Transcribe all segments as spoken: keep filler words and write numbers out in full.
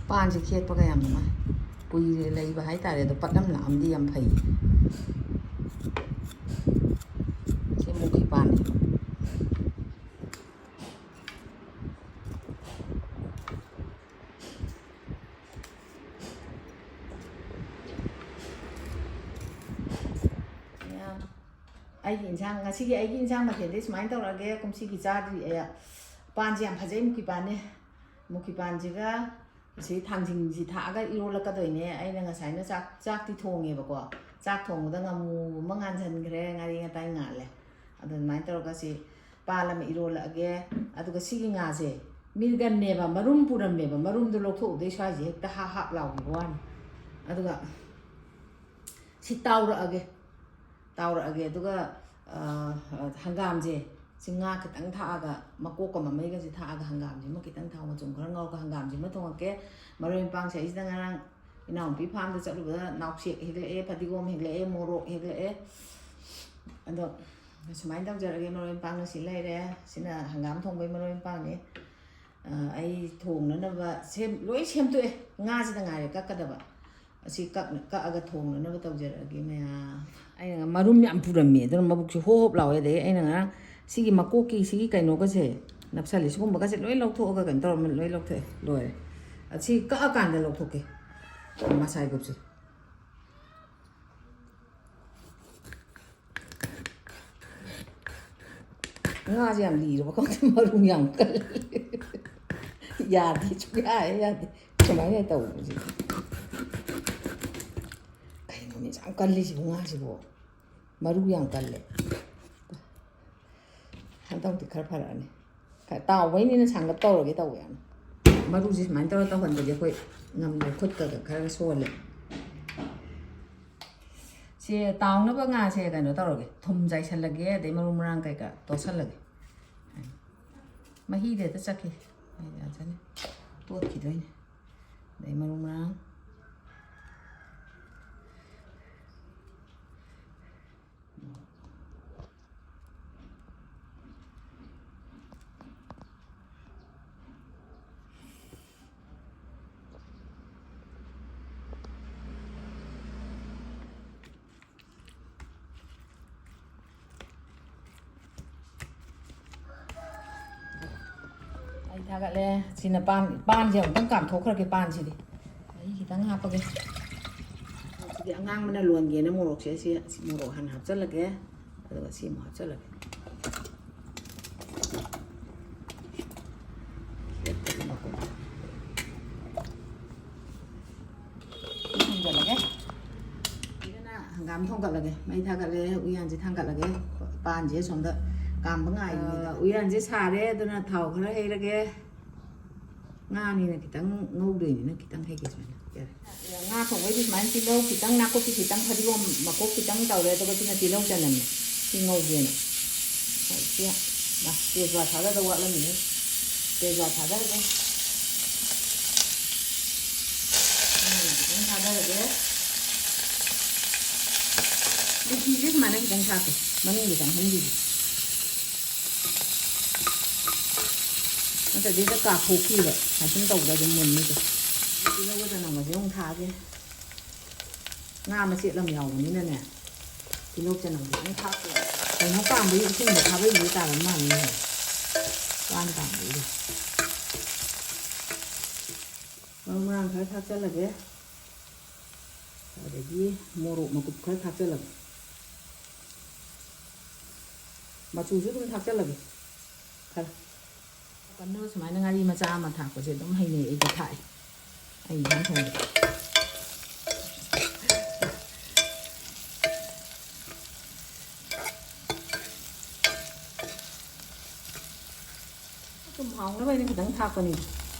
ꯄꯥꯟꯁꯦ ꯈꯦꯠꯄꯒ ꯌꯥꯝ ꯅꯨꯡꯉꯥꯏ꯫ ꯀꯨꯏꯔꯦ ꯂꯩꯕ ꯍꯥꯏꯇꯥꯔꯦ, ꯑꯗꯣ ꯄꯠꯂꯝ ꯂꯥꯛꯑꯝꯗꯤ ꯌꯥꯝ ꯐꯩ꯫ ꯁꯤ ꯃꯨꯈꯤ ꯄꯥꯟꯅꯤ꯫ ꯑꯩꯒꯤ ꯏꯟꯁꯥꯡ, ꯉꯁꯤꯒꯤ ꯑꯩꯒꯤ ꯏꯟꯁꯥꯡ ꯃꯊꯦꯜꯗꯤ ꯁꯨꯃꯥꯏꯅ ꯇꯧꯔꯛꯑꯒꯦ꯫ ꯀꯨꯝꯁꯤꯒꯤ ꯆꯥꯗ꯭ꯔꯤ ꯑꯩ꯫ ꯄꯥꯟꯁꯦ ꯌꯥꯝ ꯐꯖꯩ, ꯃꯨꯈꯤ ꯄꯥꯟꯅꯦ꯫ ꯃꯨꯈꯤ ꯄꯥꯟꯁꯤꯒ ꯑꯁꯤ ꯊꯥꯡꯖꯤꯡꯁꯤ ꯊꯥꯛꯑꯒ ꯏꯔꯣꯜꯂꯛꯀꯗꯣꯏꯅꯦ꯫ ꯑꯩꯅ ꯉꯁꯥꯏꯅ ꯆꯥꯛ, ꯆꯥꯛꯇꯤ ꯊꯣꯡꯉꯦꯕꯀꯣ꯫ ꯆꯥꯛ ꯊꯣꯡꯕꯗ ꯉꯥꯃꯨ ꯑꯃ ꯉꯥꯟꯁꯤꯟꯈ꯭ꯔꯦ, ꯉꯥꯔꯤ ꯉꯇꯥꯏ ꯉꯥꯜꯂꯦ꯫ ꯑꯗꯣ ꯑꯗꯨꯃꯥꯏꯅ ꯇꯧꯔꯒ ꯁꯤ ꯄꯥꯜ ꯑꯃ ꯏꯔꯣꯜꯂꯛꯑꯒꯦ꯫ ꯑꯗꯨꯒ ꯁꯤꯒꯤ ꯉꯥꯁꯦ ꯃꯤꯔꯒꯟꯅꯦꯕ, ꯃꯔꯨꯝ ꯄꯨꯔꯝꯃꯦꯕ, ꯃꯔꯨꯝꯗꯣ ꯂꯧꯊꯣꯛꯎꯗꯩ ꯁ꯭ꯋꯥꯏꯁꯦ ꯍꯦꯛꯇ ꯍꯥꯞ ꯍꯥꯞ ꯂꯥꯎꯈꯤꯕ ꯋꯥꯅꯤ꯫ ꯑꯗꯨꯒ ꯁꯤ ꯇꯥꯎꯔꯛꯑꯒꯦ꯫ ꯇꯥꯎꯔꯛꯑꯒꯦ꯫ ꯑꯗꯨꯒ, ꯑ, ꯍꯪꯒꯥꯝꯁꯦ, ꯁꯤ ꯉꯥ ꯈꯤꯇꯪ ꯊꯥꯛꯑꯒ, ꯃꯀꯣꯛꯀ ꯃꯃꯩꯒꯁꯦ ꯊꯥꯛꯑꯒ, ꯍꯪꯒꯥꯝꯁꯤꯃ ꯈꯤꯇꯪ ꯊꯥꯎ ꯃꯆꯨꯝ ꯈꯔ ꯉꯧꯔꯒ ꯍꯪꯒꯥꯝꯁꯤꯃ ꯊꯣꯡꯉꯛꯀꯦ꯫ ꯃꯔꯣꯏ ꯃꯄꯥꯡꯁꯦ ꯑꯩꯁꯤꯗ ꯉꯔꯥꯡ ꯏꯅꯥꯎꯅꯨꯄꯤ ꯐꯥꯝꯗ ꯆꯠꯂꯨꯕꯗ ꯅꯥꯎꯁꯦꯛ ꯍꯦꯛꯂꯛꯑꯦ, ꯐꯗꯤꯒꯣꯝ ꯍꯦꯛꯂꯛꯑꯦ, ꯃꯣꯔꯣꯛ ꯍꯦꯛꯂꯛꯑꯦ꯫ ꯑꯗꯣ ꯁꯨꯃꯥꯏꯅ ꯇꯧꯖꯔꯒꯦ꯫ ꯃꯔꯣꯏ ꯃꯄꯥꯡꯅ ꯁꯤ ꯂꯩꯔꯦ꯫ ꯁꯤꯅ ꯍꯪꯒꯥꯝ ꯊꯣꯡꯕꯒꯤ ꯃꯔꯣꯏ ꯃꯄꯥꯡꯅꯤ꯫ ꯑ, ꯑꯩ ꯊꯣꯡꯅꯅꯕ ꯁꯦꯝ-, ꯂꯣꯏ ꯁꯦꯝꯗꯣꯛꯑꯦ꯫ ꯉꯥꯁꯤꯗ ꯉꯥꯏꯔꯦ ꯀꯛꯀꯗꯕ꯫ ꯑꯁꯤ ꯀꯛ-, ꯀꯛꯑꯒ ꯊꯣꯡꯅꯅꯕ ꯇꯧꯖꯔꯛꯑꯒꯦ ꯃꯌꯥꯝ꯫ ꯑꯩꯅ ꯃꯔꯨꯝ ꯌꯥꯝ ꯄꯨꯔꯝꯃꯤ, ꯑꯗꯨꯅ ꯃꯕꯨꯛꯁꯦ ꯍꯣꯞ ꯍꯣꯞ ꯂꯥꯎꯋꯦ꯫ ꯑꯗꯩ ꯑꯩꯅ ꯉꯔꯥꯡ ꯁꯤꯒꯤ ꯃꯀꯣꯛꯀꯤ ꯁꯤꯒꯤ ꯀꯩꯅꯣꯒꯁꯦ ꯅꯞꯁꯜꯂꯤ꯫ ꯁꯤꯒꯨꯝꯕꯒꯁꯦ ꯂꯣꯏ ꯂꯧꯊꯣꯛꯑꯒ ꯀꯩꯅꯣ ꯇꯧꯔꯝꯃ ꯂꯣꯏ ꯂꯧꯊꯣꯛꯑꯦ꯫ ꯂꯣꯏꯔꯦ꯫ ꯑꯁꯤ ꯀꯛꯑꯀꯥꯟꯗ ꯂꯧꯊꯣꯛꯀꯦ꯫ ꯃꯁꯥꯏ ꯒ꯭ꯔꯨꯞꯁꯦ꯫ ꯉꯥꯁꯦ ꯌꯥꯝ ꯂꯤꯔꯕ ꯈꯪꯗꯦ, ꯃꯔꯨ ꯌꯥꯝ ꯀꯜꯂꯦ꯫ ꯌꯥꯗꯦ, ꯁꯨꯡꯌꯥ ꯍꯦꯛ ꯌꯥꯗꯦ꯫ ꯁꯨꯃꯥꯏꯅ ꯍꯦꯛ ꯇꯧꯕꯁꯦ꯫ ꯀꯩꯅꯣꯅꯦ ꯌꯥꯝ ꯀꯜꯂꯤꯁꯤꯕꯨ ꯉꯥꯁꯤꯕꯨ? ꯃꯔꯨ ꯌꯥꯝ ꯀꯜꯂꯦ꯫ ꯍꯟꯗꯛꯇꯤ ꯈꯔ ꯐꯔꯛꯑꯅꯤ꯫ ꯈꯔ ꯇꯥꯎꯕꯩꯅꯤꯅ ꯁꯥꯡꯂꯞ ꯇꯧꯔꯒꯦ ꯇꯧꯕ ꯌꯥꯅꯤ꯫ ꯃꯔꯨꯁꯦ ꯁꯨꯃꯥꯏꯅ ꯇꯧꯔ ꯇꯧꯍꯟꯕꯗꯤ ꯑꯩꯈꯣꯏ ꯉꯝꯗꯦ, ꯈꯨꯠꯀꯒ ꯈꯔ ꯁꯣꯜꯂꯦ꯫ ꯁꯦ ꯇꯥꯎꯅꯕ ꯉꯥꯁꯦ ꯀꯩꯅꯣ ꯇꯧꯔꯒꯦ, ꯊꯨꯝ ꯆꯥꯏꯁꯜꯂꯒꯦ, ꯑꯗꯩ ꯃꯔꯨ ꯃꯔꯥꯡ ꯀꯩꯀꯥ ꯇꯣꯠꯁꯜꯂꯒꯦ꯫ ꯃꯍꯤꯗꯤ ꯍꯦꯛꯇ ꯆꯠꯈꯤ꯫ ꯑꯩ ꯌꯥꯖꯅꯤ꯫ ꯇꯣꯠꯈꯤꯗꯣꯏꯅꯦ꯫ ꯑꯗꯩ ꯃꯔꯨ ꯃꯔꯥꯡ꯫ ꯌꯥꯒꯠꯂꯦ꯫ ꯁꯤꯅ ꯄꯥꯟ, ꯄꯥꯟꯁꯦ ꯑꯃꯨꯛꯇꯪ ꯀꯥꯝꯊꯣꯛꯈ꯭ꯔꯒꯦ, ꯄꯥꯟꯁꯤꯗꯤ꯫ ꯃꯍꯤ ꯈꯤꯇꯪ ꯍꯥꯞꯄꯒꯦ꯫ ꯁꯤꯗꯤ ꯑꯉꯥꯡꯕꯅ ꯂꯣꯟꯒꯦꯅ ꯃꯣꯔꯣꯛꯁꯦ, ꯁꯤ, ꯁꯤ ꯃꯣꯔꯣꯛ ꯍꯥꯟꯅ ꯍꯥꯞꯆꯜꯂꯒꯦ꯫ ꯑꯗꯨꯒ ꯁꯤ ꯑꯃꯨꯛ ꯍꯥꯞꯆꯜꯂꯒꯦ꯫ ꯊꯣꯡꯖꯜꯂꯒꯦ꯫ ꯑꯗꯨꯅ ꯍꯪꯒꯥꯝ ꯊꯣꯡꯒꯠꯂꯒꯦ꯫ ꯃꯩ ꯊꯥꯒꯠꯂꯦ, ꯎꯌꯥꯟꯁꯦ ꯊꯥꯡꯒꯠꯂꯒꯦ꯫ ꯄꯥꯟꯁꯦ ꯁꯣꯝꯗ ꯀꯥꯝꯕ ꯉꯥꯏꯔꯤꯉꯩꯗ꯫ ꯑ, ꯎꯌꯥꯟꯁꯦ ꯁꯥꯔꯦ, ꯑꯗꯨꯅ ꯊꯥꯎ ꯈꯔ ꯍꯩꯔꯒꯦ꯫ ꯉꯥꯅꯤꯅ ꯈꯤꯇꯪ ꯉꯧꯗꯣꯏꯅꯤꯅ ꯈꯤꯇꯪ ꯍꯩꯒꯦ ꯁꯨꯃꯥꯏꯅ꯫ ꯌꯥꯔꯦ꯫ ꯉꯥ ꯊꯣꯡꯕꯩꯗꯤ ꯁꯨꯃꯥꯏꯅ ꯇꯤꯜꯍꯧ ꯈꯤꯇꯪ, ꯅꯥꯀꯨꯞꯄꯤ ꯈꯤꯇꯪ, ꯐꯗꯤꯒꯣꯝ ꯃꯀꯨꯞ ꯈꯤꯇꯪ ꯇꯧꯔꯦ, ꯑꯗꯨꯒ ꯁꯤꯅ ꯇꯤꯜꯍꯧ ꯆꯅꯝꯅꯦ꯫ ꯁꯤ ꯉꯧꯒꯦꯅ꯫ ꯍꯣꯏ, ꯁꯤ ꯇꯦꯖꯄꯥꯠ ꯊꯥꯗꯗꯧ ꯋꯥꯠꯂꯝꯃꯤꯅꯦ꯫ ꯇꯦꯖꯄꯥꯠ ꯊꯥꯗꯔꯒꯦ꯫ ꯆꯅꯝ ꯈꯤꯇꯪ ꯊꯥꯗꯔꯒꯦ꯫ ꯃꯆꯤꯁꯦ ꯁꯨꯃꯥꯏꯅ ꯈꯤꯇꯪ ꯊꯥꯛꯀꯦ, ꯃꯅꯨꯡꯗ ꯆꯪꯍꯟꯈꯤꯒꯦ꯫ ꯅꯠꯇ꯭ꯔꯗꯤ ꯍꯦꯛꯇ ꯀꯥꯊꯣꯛꯈꯤꯕ, ꯁꯨꯃꯥꯏ ꯁꯨꯝ ꯇꯧꯕꯗ ꯑꯗꯨꯝ ꯃꯨꯟꯅꯤꯗꯣ꯫ ꯇꯤꯜꯍꯧꯒ ꯆꯅꯝꯒꯁꯦ ꯑꯃꯨꯛ ꯊꯥꯛꯑꯒꯦ꯫ ꯉꯥ ꯃꯆꯦꯠ ꯑꯃ ꯌꯥꯎꯕꯅꯤꯅꯅꯦ, ꯇꯤꯜꯍꯧ ꯆꯅꯝꯁꯦ ꯑꯃꯨꯛ ꯊꯥꯛꯇꯣꯏꯅꯦ꯫ ꯀꯩꯅꯣ ꯀꯥꯝꯕꯒꯤ ꯏꯁꯤꯡꯗ ꯊꯥꯕꯩꯗꯨꯗ ꯇꯥꯔꯝ ꯃꯥꯜꯂꯦꯅꯦ꯫ ꯄꯥꯟ ꯀꯥꯝꯕꯒꯤꯗꯣ꯫ ꯃꯔꯨ ꯃꯔꯥꯡ ꯈꯔ ꯊꯥꯛꯆꯜꯂꯒꯦ꯫ ꯑꯗꯒꯤ ꯃꯣꯔꯣꯛ ꯃꯀꯨꯞ ꯈꯔ ꯊꯥꯛꯆꯜꯂꯒꯦ꯫ ꯃꯆꯨꯁꯨ ꯑꯗꯨꯝ ꯊꯥꯛꯆꯜꯂꯒꯦ ꯈꯔ꯫ ꯀꯟꯅꯕ ꯁꯨꯃꯥꯏꯅ ꯉꯥꯔꯤ ꯃꯆꯥ ꯑꯃ ꯊꯥꯛꯄꯁꯦ ꯑꯗꯨꯝ ꯍꯩꯅꯩ, ꯑꯩꯗꯤ ꯊꯥꯛꯑꯦ꯫ ꯑꯩ ꯏꯟꯁꯥꯡ ꯊꯣꯡꯕꯗ꯫ ꯁꯨꯝ ꯍꯥꯎꯅꯕ ꯑꯩꯅ ꯈꯤꯇꯪ ꯊꯥꯛꯄꯅꯤ꯫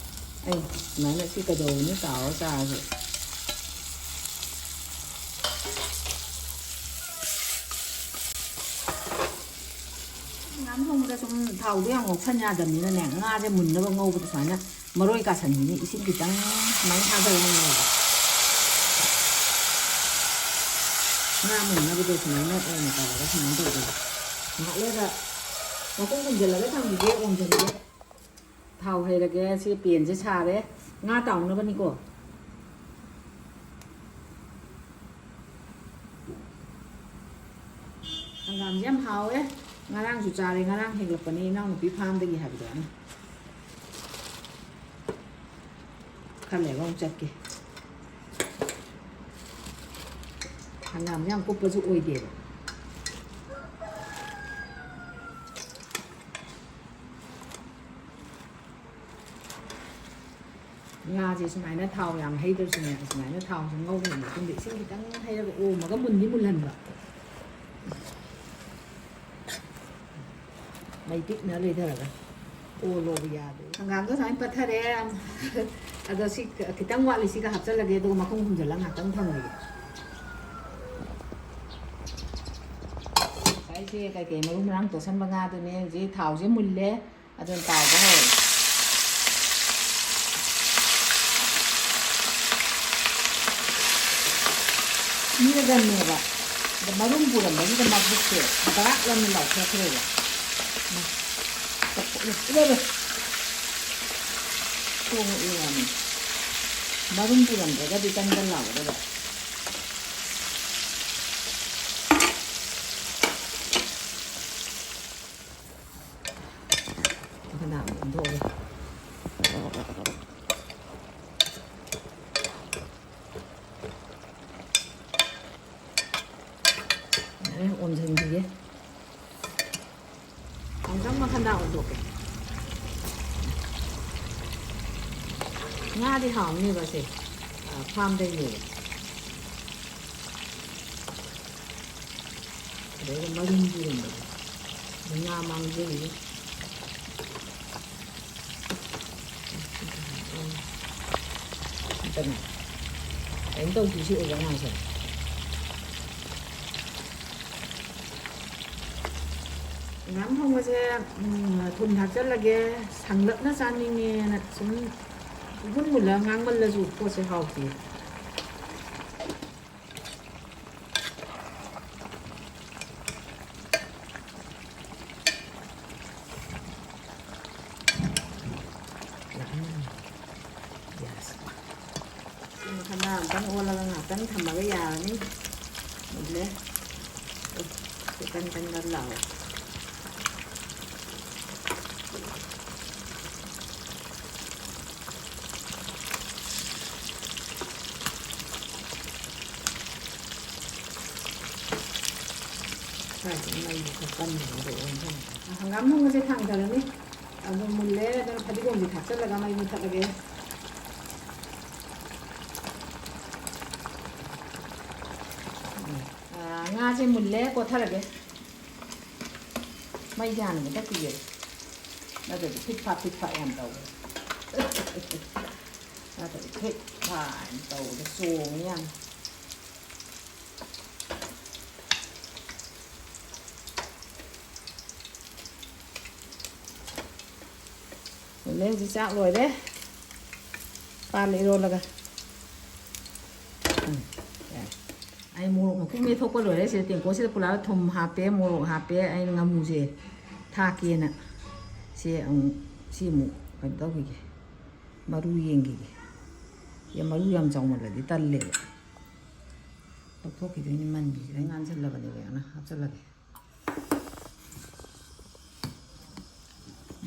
ꯑꯩ ꯁꯨꯃꯥꯏꯅ ꯁꯤ ꯀꯩꯗꯧꯕꯅꯤ ꯇꯥꯎꯔ ꯆꯥꯔꯁꯨ꯫ ꯉꯥ ꯊꯣꯡꯕꯗ ꯁꯨꯝ ꯊꯥꯎꯗꯣ ꯌꯥꯝ ꯉꯧꯁꯟ ꯌꯥꯗꯕꯅꯤꯅꯅꯦ, ꯉꯥꯁꯦ ꯃꯨꯟꯅꯕ ꯉꯧꯕꯗ ꯁꯨꯃꯥꯏꯅ ꯃꯔꯣꯏ ꯀꯥꯁꯟꯕꯤꯅꯤ, ꯏꯁꯤꯡ ꯈꯤꯇꯪ ꯁꯨꯃꯥꯏꯅ ꯊꯥꯗꯔꯒ ꯉꯧꯕ꯫ ꯉꯥ ꯃꯨꯟꯅꯕꯗꯣ ꯁꯨꯃꯥꯏꯅ ꯑꯣꯏꯅ ꯇꯧꯔꯒ ꯁꯨꯃꯥꯏꯅ ꯇꯧꯗꯣꯏꯅꯤ꯫ ꯉꯥꯏꯍꯥꯛ ꯂꯩꯔꯒ ꯃꯈꯨꯝ ꯈꯨꯝꯖꯤꯜꯂꯒ ꯊꯝꯈꯤꯒꯦ, ꯑꯣꯝꯁꯤꯟꯒꯦ꯫ ꯊꯥꯎ ꯍꯩꯔꯒꯦ꯫ ꯁꯤ ꯄꯦꯟꯁꯦ ꯁꯥꯔꯦ꯫ ꯉꯥ ꯇꯥꯎꯅꯕꯅꯤꯀꯣ꯫ ꯍꯪꯒꯥꯝꯁꯦ ꯌꯥꯝ ꯍꯥꯎꯋꯦ꯫ ꯉꯔꯥꯡꯁꯨ ꯆꯥꯔꯦ, ꯉꯔꯥꯡ ꯍꯦꯛꯂꯛꯄꯅꯦ ꯏꯅꯥꯎꯅꯨꯄꯤ ꯐꯥꯝꯗꯒꯤ ꯍꯥꯏꯕꯗꯣ ꯑꯩꯅ꯫ ꯈꯔ ꯂꯩꯔꯒ ꯑꯃꯨꯛ ꯆꯠꯀꯦ꯫ ꯍꯪꯒꯥꯝꯁꯦ ꯌꯥꯝ ꯀꯨꯞꯄꯁꯨ ꯑꯣꯏꯗꯦꯕ꯫ ꯉꯥꯁꯦ ꯁꯨꯃꯥꯏꯅ ꯊꯥꯎ ꯌꯥꯝ ꯍꯩꯗ꯭ꯔꯁꯨꯅꯦ, ꯁꯨꯃꯥꯏꯅ ꯊꯥꯎꯁꯦ ꯉꯧꯈ꯭ꯔ ꯃꯇꯨꯡꯗ ꯏꯁꯤꯡ ꯈꯤꯇꯪ ꯍꯩꯔꯒ ꯑꯣꯝꯃꯒ ꯃꯨꯟꯗꯤ ꯃꯨꯜꯍꯟꯕ꯫ ꯃꯩ ꯄꯤꯛꯅ ꯂꯩꯊꯔꯒ ꯑꯣꯜꯂꯣꯕ ꯌꯥꯗꯦ꯫ ꯍꯪꯒꯥꯝꯗꯣ ꯁꯨꯃꯥꯏꯅ ꯄꯠꯊꯔꯦ꯫ ꯑꯗꯣ ꯁꯤ ꯈꯤꯇꯪ ꯋꯥꯠꯂꯤ, ꯁꯤꯒ ꯍꯥꯞꯆꯜꯂꯒꯦ, ꯑꯗꯨꯒ ꯃꯈꯨꯝ ꯈꯨꯝꯖꯤꯜꯂꯒ ꯉꯥꯛꯇꯪ ꯊꯝꯃꯒꯦ꯫ ꯉꯁꯥꯏꯁꯦ ꯀꯩꯀꯩ ꯃꯔꯨ ꯃꯔꯥꯡ ꯇꯣꯠꯁꯟꯕ ꯉꯥꯗꯨꯅꯦ ꯍꯧꯖꯤꯛ ꯊꯥꯎꯁꯦ ꯃꯨꯜꯂꯦ꯫ ꯑꯗꯨꯅ ꯇꯥꯎꯕ ꯍꯧꯔꯦ꯫ ꯏꯔꯒꯅꯦꯕ꯫ ꯑꯗ ꯃꯔꯨꯝ ꯄꯨꯔꯝꯕꯁꯤꯗ ꯃꯕꯨꯛꯁꯦ ꯕꯔꯥꯛ ꯂꯥꯎꯅ ꯂꯥꯎꯊꯣꯛꯈ꯭ꯔꯦꯕ꯫ ꯏꯃꯥ꯫ ꯏꯃꯥ, ꯏꯃꯥ꯫ ꯊꯣꯡ ꯏꯔꯝꯃꯤ꯫ ꯃꯔꯨꯝ ꯄꯨꯔꯝꯗ꯭ꯔꯒꯗꯤ ꯀꯟ ꯀꯟ ꯂꯥꯎꯒꯗꯕ꯫ ꯃꯈꯥꯗ ꯑꯃꯨꯛ ꯑꯣꯟꯊꯣꯛꯑꯒꯦ꯫ ꯉꯥꯛꯇꯪ ꯑꯣꯟꯁꯤꯟꯈꯤꯒꯦ꯫ ꯑꯃꯨꯛꯇꯪ ꯃꯈꯥꯗ ꯑꯣꯟꯊꯣꯛꯀꯦ꯫ ꯉꯥꯗꯤ ꯍꯥꯎꯅꯦꯕ ꯁꯦ, ꯐꯥꯝꯗꯩꯅꯦꯕ꯫ ꯑꯗꯩꯗ ꯃꯔꯨꯝ ꯄꯨꯔꯝꯕꯗꯣ꯫ ꯑꯗ ꯉꯥ ꯃꯥꯡꯖꯩꯌꯦ꯫ ꯑꯝꯇꯅꯦ꯫ ꯀꯩꯝ ꯇꯧꯗꯦ ꯁꯤ ꯑꯣꯏꯕ ꯉꯥꯁꯦ꯫ ꯍꯪꯒꯥꯝ ꯊꯣꯡꯕꯁꯦ, ꯎꯝ, ꯊꯨꯝ ꯊꯥꯛꯆꯜꯂꯒꯦ꯫ ꯁꯪꯂꯞꯅ ꯆꯥꯅꯤꯡꯉꯦꯅ ꯁꯨꯝ ꯏꯃꯨꯟ ꯃꯨꯜꯂꯒ ꯉꯥꯡꯃꯜꯂꯁꯨ ꯄꯣꯠꯁꯦ ꯍꯥꯎꯇꯦ꯫ ꯌꯥꯁ꯫ ꯁꯤ ꯃꯈꯥꯗ ꯑꯝꯇꯪ ꯑꯣꯜꯂꯒ ꯉꯥꯛꯇꯪ ꯊꯝꯃꯒ ꯌꯥꯔꯅꯤ꯫ ꯃꯨꯜꯂꯦ꯫ ꯑꯣ, ꯁꯤ ꯀꯟ ꯀꯟ ꯀꯟ ꯂꯥꯎꯋꯦ꯫ ꯃꯩꯁꯦ ꯈꯔ ꯀꯟꯗ꯭ꯔꯤꯉꯩꯗ ꯑꯣꯟꯁꯤꯟꯕ꯫ ꯍꯪꯒꯥꯝ ꯊꯣꯡꯕꯁꯦ ꯊꯥꯡꯊꯔꯅꯤ꯫ ꯑꯗꯨ ꯃꯨꯜꯂꯦ, ꯑꯗꯨꯅ ꯐꯗꯤꯒꯣꯝꯁꯦ ꯊꯥꯛꯆꯜꯂꯒ ꯃꯩ ꯃꯨꯊꯠꯂꯒꯦ꯫ ꯎꯝ꯫ ꯑꯥ, ꯉꯥꯁꯦ ꯃꯨꯜꯂꯦ, ꯀꯣꯠꯊꯔꯒꯦ꯫ ꯃꯩꯁꯦ ꯍꯥꯟꯅ ꯃꯨꯊꯠꯈꯤꯒꯦ꯫ ꯅꯠꯇ꯭ꯔꯗꯤ ꯐꯤꯠ ꯐꯥꯠ ꯐꯤꯠ ꯐꯥꯠ ꯌꯥꯝ ꯇꯧꯋꯦ꯫ ꯅꯠꯇ꯭ꯔꯗꯤ ꯐꯤꯠ ꯐꯥꯠ ꯍꯥꯏꯅ ꯇꯧꯕꯗ ꯆꯣꯡꯉꯦ ꯌꯥꯝ꯫ ꯃꯨꯜꯂꯦ, ꯍꯧꯖꯤꯛ ꯆꯥꯛ ꯂꯣꯏꯔꯦ꯫ ꯄꯥꯟ ꯏꯔꯣꯜꯂꯒ꯫ ꯎꯝ, ꯌꯥꯔꯦ꯫ ꯑꯩ ꯃꯣꯔꯣꯛ ꯃꯀꯨꯞ ꯃꯦꯠꯊꯣꯛꯄ ꯂꯣꯏꯔꯦ꯫ ꯁꯤꯗ ꯇꯦꯡꯀꯣꯠꯁꯤꯗ ꯄꯨꯂꯞ ꯊꯨꯝ ꯍꯥꯞꯄꯦ, ꯃꯣꯔꯣꯛ ꯍꯥꯞꯄꯦ꯫ ꯑꯩꯅ ꯉꯥꯃꯨꯁꯦ ꯊꯥꯛꯀꯦꯅ꯫ ꯁꯤ ꯑꯃꯨꯛ, ꯁꯤ ꯑꯃꯨꯛ ꯀꯩꯅꯣ ꯇꯧꯈꯤꯒꯦ꯫ ꯃꯔꯨ ꯌꯦꯡꯈꯤꯒꯦ꯫ ꯌꯥꯝ, ꯃꯔꯨ ꯌꯥꯝ ꯆꯥꯎꯃꯜꯂꯗꯤ ꯇꯜꯂꯦꯕ꯫ ꯂꯧꯊꯣꯛꯈꯤꯗꯣꯏꯅꯤ ꯃꯟꯒꯤꯁꯤꯗ꯫ ꯑꯩ ꯉꯥꯟꯁꯤꯜꯂꯕꯅꯦꯕ, ꯌꯥꯝꯅ ꯍꯥꯞꯆꯤꯜꯂꯒꯦ꯫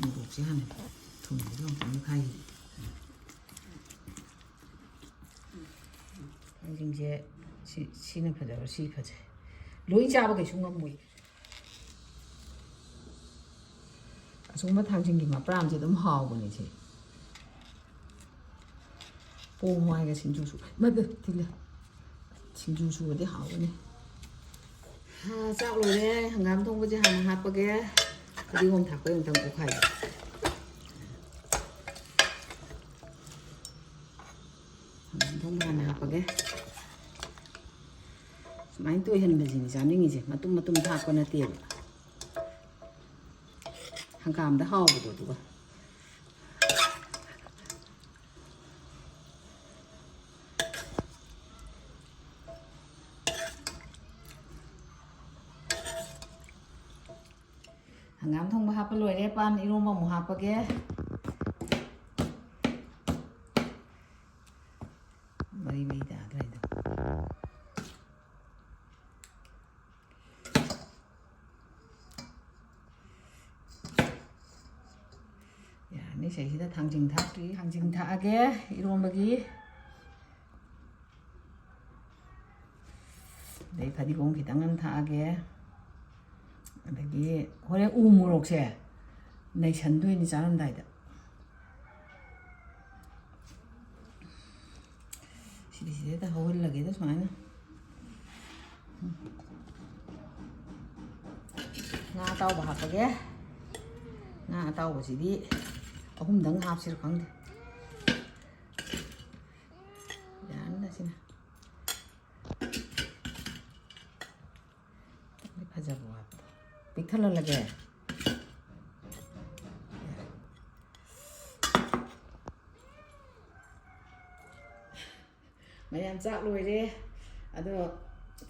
ꯃꯣꯔꯣꯛꯁꯦ ꯍꯥꯟꯅ ꯊꯨꯝꯁꯤꯗ ꯑꯃꯨꯛꯇꯪ ꯃꯦꯠꯈꯥꯏꯈꯤꯒꯦ꯫ ꯊꯥꯡꯖꯤꯡꯁꯦ ꯁꯤ, ꯁꯤꯅ ꯐꯖꯕ꯭ꯔꯥ? ꯁꯤ ꯐꯖꯩ꯫ ꯂꯣꯏ ꯆꯥꯕ ꯀꯩꯁꯨ ꯉꯝꯃꯣꯏ꯫ ꯑꯁꯨꯝꯕ ꯊꯥꯡꯖꯤꯡꯒꯤ ꯃꯄ꯭ꯔꯥꯝꯁꯦ ꯑꯗꯨꯝ ꯍꯥꯎꯕꯅꯦ ꯁꯦ꯫ ꯄꯣꯡ ꯍꯋꯥꯏꯒ ꯁꯤꯡꯖꯨ ꯁꯨ-, ꯏꯃꯥꯏ ꯄꯦꯝꯃ, ꯊꯤꯜꯂꯦ꯫ ꯁꯤꯡꯖꯨ ꯁꯨꯔꯗꯤ ꯍꯥꯎꯒꯅꯤ꯫ ꯍꯥ, ꯆꯥꯛ ꯂꯣꯏꯔꯦ꯫ ꯍꯪꯒꯥꯝ ꯊꯣꯡꯕꯁꯦ ꯍꯥꯟꯅ ꯍꯥꯞꯄꯒꯦ꯫ ꯐꯗꯤꯒꯣꯝ ꯊꯥꯛꯄꯩ ꯑꯃꯨꯛꯇꯪ ꯑꯣꯠꯈꯥꯏꯒꯦ꯫ ꯍꯪꯒꯥꯝ ꯊꯣꯡꯕ ꯍꯥꯟꯅ ꯍꯥꯞꯄꯒꯦ꯫ ꯁꯨꯃꯥꯏꯅ ꯇꯣꯏꯍꯟꯕꯁꯤꯅꯤ ꯆꯥꯅꯤꯡꯉꯤꯁꯦ, ꯃꯇꯨꯝ ꯃꯇꯨꯝ ꯊꯥꯛꯄ ꯅꯠꯇꯦꯕ꯫ ꯍꯪꯒꯥꯝꯗ ꯍꯥꯎꯕꯗꯣ ꯑꯗꯨꯒ꯫ ꯍꯪꯒꯥꯝ ꯊꯣꯡꯕ ꯍꯥꯞꯄ ꯂꯣꯏꯔꯦ, ꯄꯥꯟ ꯏꯔꯣꯝꯕ ꯑꯃꯨꯛ ꯍꯥꯞꯄꯒꯦ꯫ ꯃꯔꯤ ꯃꯔꯤ ꯇꯥꯗ꯭ꯔꯦ ꯑꯗꯣ꯫ ꯌꯥꯔꯅꯤ, ꯁꯤꯁꯤꯗ ꯊꯥꯡꯖꯤꯡ ꯊꯥꯛꯇ꯭ꯔꯤ꯫ ꯊꯥꯡꯖꯤꯡ ꯊꯥꯛꯑꯒꯦ ꯏꯔꯣꯝꯕꯒꯤ꯫ ꯑꯗꯩ ꯐꯗꯤꯒꯣꯝ ꯈꯤꯇꯪ ꯑꯃ ꯊꯥꯛꯑꯒꯦ꯫ ꯑꯗꯒꯤ ꯍꯣꯔꯦꯟ ꯎ ꯃꯣꯔꯣꯛꯁꯦ ꯅꯩꯁꯟꯗꯣꯏꯅꯤ ꯆꯥꯔꯝꯗꯥꯏꯗ꯫ ꯁꯤꯗꯤ ꯁꯤꯗꯩꯗ ꯍꯧꯍꯜꯂꯒꯦꯗ ꯁꯨꯃꯥꯏꯅ꯫ ꯉꯥ ꯑꯇꯥꯎꯕ ꯍꯥꯞꯄꯒꯦ꯫ ꯉꯥ ꯑꯇꯥꯎꯕꯁꯤꯗꯤ ꯑꯍꯨꯝꯗꯪ ꯍꯥꯞꯁꯤꯔ ꯈꯪꯗꯦ꯫ ꯌꯥꯔꯅꯤꯗ ꯁꯤꯅ꯫ ꯐꯖꯕ ꯋꯥꯠꯄꯗꯣ꯫ ꯄꯤꯛꯊꯜꯍꯜꯂꯒꯦ꯫ ꯃꯌꯥꯝ ꯆꯥꯛ ꯂꯣꯏꯔꯦ꯫ ꯑꯗꯣ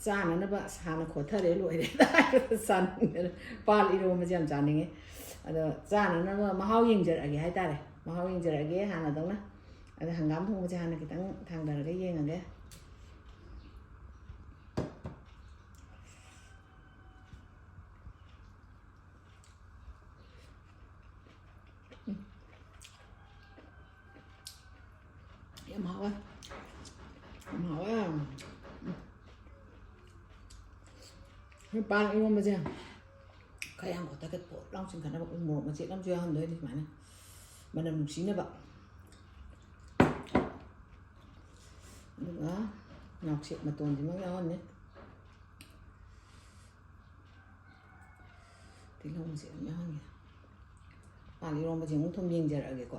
ꯆꯥꯅꯅꯕ ꯁꯥꯅ ꯈꯣꯠꯊꯔꯦ ꯂꯣꯏꯔꯦ꯫ ꯆꯥꯅꯤꯡꯗꯅ ꯄꯥꯜ ꯏꯔꯣꯝꯕꯁꯦ ꯌꯥꯝ ꯆꯥꯅꯤꯡꯉꯦ꯫ ꯑꯗꯣ ꯆꯥꯅꯅꯕ ꯃꯍꯥꯎ ꯌꯦꯡꯖꯔꯛꯑꯒꯦ ꯍꯥꯏꯇꯥꯔꯦ꯫ ꯃꯍꯥꯎ ꯌꯦꯡꯖꯔꯛꯑꯒꯦ ꯍꯥꯟꯅꯗꯧꯅ꯫ ꯑꯗ ꯍꯪꯒꯥꯝ ꯊꯣꯡꯕꯁꯦ ꯍꯥꯟꯅ ꯈꯤꯇꯪ ꯊꯥꯡꯗꯔꯒ ꯌꯦꯡꯉꯒꯦ꯫ ꯌꯥꯝ ꯍꯥꯎꯋꯦ꯫ ꯌꯥꯝ ꯍꯥꯎꯋꯦ꯫ ꯎꯝ꯫ ꯄꯥꯟ ꯏꯔꯣꯝꯕꯁꯦ ꯈꯔ ꯌꯥꯝ ꯀꯣꯠꯊꯒꯦ, ꯄꯣꯞ ꯂꯥꯎ ꯆꯤꯡꯈꯠꯅꯕ ꯎ ꯃꯣꯔꯣꯛ ꯃꯆꯦꯠ ꯑꯃꯁꯨ ꯌꯥꯎꯍꯟꯗꯣꯏꯅꯤ ꯁꯨꯃꯥꯏꯅ꯫ ꯃꯅꯝ ꯅꯨꯡꯁꯤꯅꯕ꯫ ꯑꯗꯨꯒ ꯅꯥꯎꯁꯦꯛ ꯃꯇꯣꯟꯁꯤꯃ ꯌꯥꯎꯍꯟꯅꯤ꯫ ꯇꯤꯜꯍꯧ ꯃꯆꯦꯠ ꯑꯃ ꯌꯥꯎꯍꯟꯒꯦ꯫ ꯄꯥꯟ ꯏꯔꯣꯝꯕꯁꯦ ꯑꯃꯨꯛ ꯊꯨꯝ ꯌꯦꯡꯖꯔꯛꯑꯒꯦꯀꯣ꯫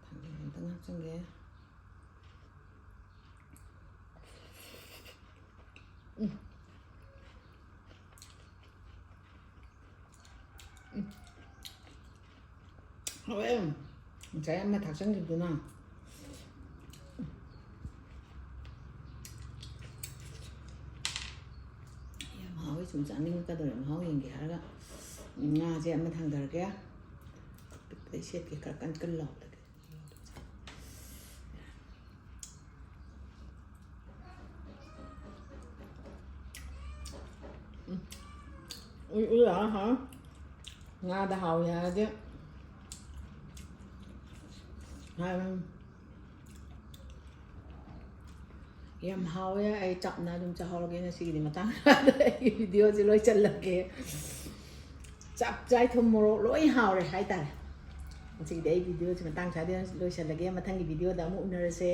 ꯊꯥꯡꯖꯤꯡ ꯑꯝꯇꯪ ꯍꯥꯞꯆꯤꯟꯒꯦ꯫ ꯎꯝ꯫ ꯎꯝ꯫ ꯍꯥꯎꯋꯦ꯫ ꯉꯁꯥꯏ ꯑꯃ ꯊꯥꯛꯆꯟꯈꯤꯕꯗꯨꯅ꯫ ꯌꯥꯝ ꯍꯥꯎꯋꯦ, ꯁꯨꯝ ꯆꯥꯅꯤꯡꯉꯛꯀꯗꯧꯔꯦ꯫ ꯃꯍꯥꯎ ꯌꯦꯡꯒꯦ ꯍꯥꯏꯔꯒ ꯉꯥꯁꯦ ꯑꯃ ꯊꯥꯡꯗꯔꯒꯦ꯫ ꯑꯄꯤꯛꯄꯗꯩ ꯁꯦꯠꯀꯦ, ꯈꯔ ꯀꯟ ꯀꯟ ꯂꯥꯎꯕꯗꯒꯤ꯫ ꯎꯝ꯫ ꯎꯏ ꯎꯏ ꯂꯥꯎꯔ ꯍꯥꯎꯋꯦ꯫ ꯉꯥꯗ ꯍꯥꯎꯋꯦ ꯍꯥꯏꯔꯗꯤ ꯍꯥꯏꯕꯅꯤ꯫ ꯌꯥꯝ ꯍꯥꯎꯋꯦ꯫ ꯑꯩ ꯆꯞꯅ ꯑꯗꯨꯝ ꯆꯥꯍꯧꯔꯒꯦ ꯉꯁꯤꯒꯤꯗꯤ꯫ ꯃꯇꯥꯡ ꯑꯩꯒꯤ ꯚꯤꯗꯤꯑꯣꯁꯦ ꯂꯣꯏꯁꯤꯜꯂꯒꯦ꯫ ꯆꯞ ꯆꯥꯏ, ꯊꯨꯝ ꯃꯣꯔꯣꯛ ꯂꯣꯏ ꯍꯥꯎꯔꯦ ꯍꯥꯏꯇꯥꯔꯦ꯫ ꯉꯁꯤꯒꯤꯗꯤ ꯑꯩ ꯚꯤꯗꯤꯑꯣꯁꯦ ꯃꯇꯥꯡ ꯁ꯭ꯋꯥꯏꯗ ꯂꯣꯏꯁꯤꯜꯂꯒꯦ꯫ ꯃꯊꯪꯒꯤ ꯚꯤꯗꯤꯑꯣꯗ ꯑꯃꯨꯛ ꯎꯅꯔꯁꯦ꯫